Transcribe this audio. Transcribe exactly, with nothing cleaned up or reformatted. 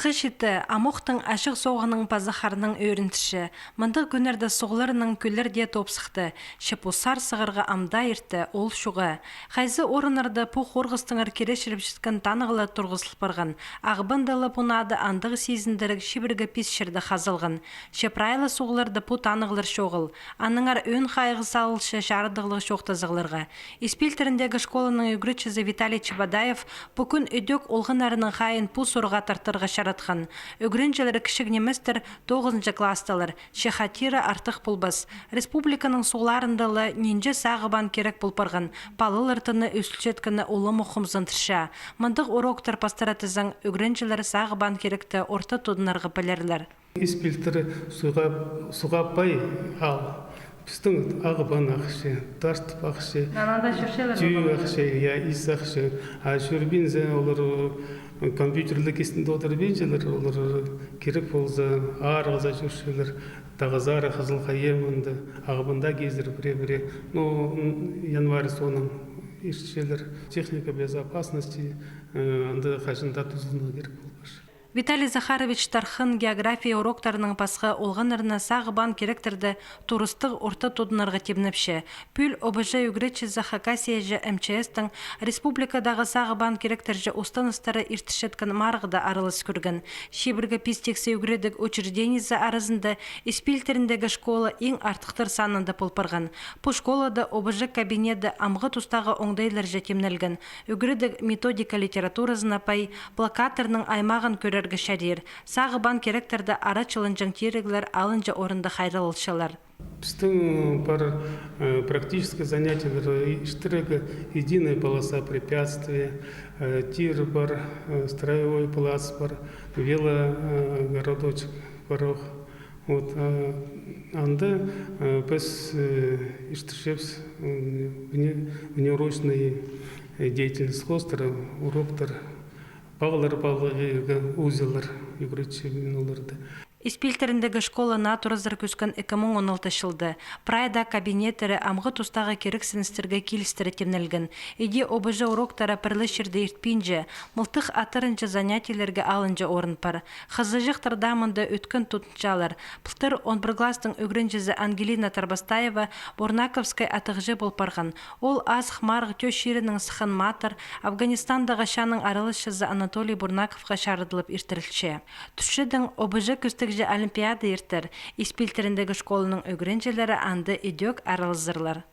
Хыс иті, амохтың ачығ сооғының паза харның ӧрінче. Мындағ кӱннерде суғларның кӧллері дее топ сыхты. Че пу сар сығарға ам даа ирте, ол чуға. Хайзы орыннарда пу хорғыстаңар киречірепчеткен танығлар турғызыл парған. Ағбанда ла пу наада андағ сизіндіріг чибіргі пис чирде хазылған. Че прай ла суғларда пу танығлар чоғыл. Аннаңар ӧӧн хайығ салылча чарадығлығ чоохтазығларға. Ис пилтіріндегі школаның ӱгретчізі Виталий Чебодаев пу кӱн ідӧк олғаннарның хайиин пу сурығға тартарға чаратхан. Ӱгренҷілер кічіг ниместер, тоғызынҷы классталар, че хатире артых полбас. Республиканың суғларында ла нинҷе сағыбаан кирек пол парған, палалар тыны ӧзілчеткені улам хомзындырча. Мындағ уроктар пастыра тізең, ӱгренҷілер сағыбаан киректі орта тудынарға пілерлер. Ис пилтірі суға, суға пай аал. Пістің ағыбаан ахча, тартып ахча, тӱӱ ахча, я, ис ахча. А чӧрбинзе, олар, ы, компьютерліг истінде одырбинчалар, олар, ы, кирек полза, аарығза чӧрчелер, тағызары Хызыл Хайа мында, Ағбанда кизер пірее-пірее. Ну, м, январь соонаң иртчелер. Техника безопасности, ы, анда хаҷан даа тузаланарға кирек полбас. Виталий Захарович тархын, география уроктарының пасха олғаннарына сағыбаан киректерді турыстығ орта тудынарға тимнепче. Пӱӱл ОБЖ ӱгретчізі Хакасияҷа МЧС-тің республикадағы сағыбаан киректерҷе устаностары иртірчеткен марығда аралас кӧрген. Чибіргі пис тиксі ӱгредіг учреждениезі аразында Ис пилтіріндегі школа иң артыхтар санында пол парған. Пу школада ОБЖ кабинеті амғы тустағы оңдайларҷа тимнелген. Ӱгредіг методика литературазына пай, плакаттарның аймағын кӧрерге чарир. Сағыбаан киректерді арачыланҷаң тиріглер алынҷа орында хайраллалчалар. Пістің пар, э, практический занятиелер, э, иртірерге: единая полоса препятствия, э, тир пар, э, строевой плац пар, вело, э, городочек пар ох. Вот, э, анда, э, піс, э, иртірчебіс, м, вне-, внеурочный, э, деятельность хоостыра, уроктар, пағлар палғирға, узеллер, ӱгретчебін оларды. Ис пилтіріндегі школа наа туразар кӧскен ікі муң он алтынҷы чылда. Прай даа кабинеттері амғы тустағы кирексіністерге килістіре тимнелген. Іди ОБЖ уроктары пір ле чирде иртпинче, мылтых аттарынҷа занятиелерге алынҷа орын пар. Хызыҷахтар даа мында ӧткін тудынчалар. Пылтыр он пір класстың ӱгренҷізі Ангелина Тарбастаева Бурнаковскай атығҷы пол парған. Ол азых-марығ тӧӧ чирінең сыххан матыр, Афганистандағы чааның араласчызы Анатолий Бурнаковха чарыдылып иртірілче. Турчадың ОБЖ кӧстегҷі олимпиада иртер. Ис пилтіріндегі школаның ӱгренҷілері анда ідӧк аралазарлар.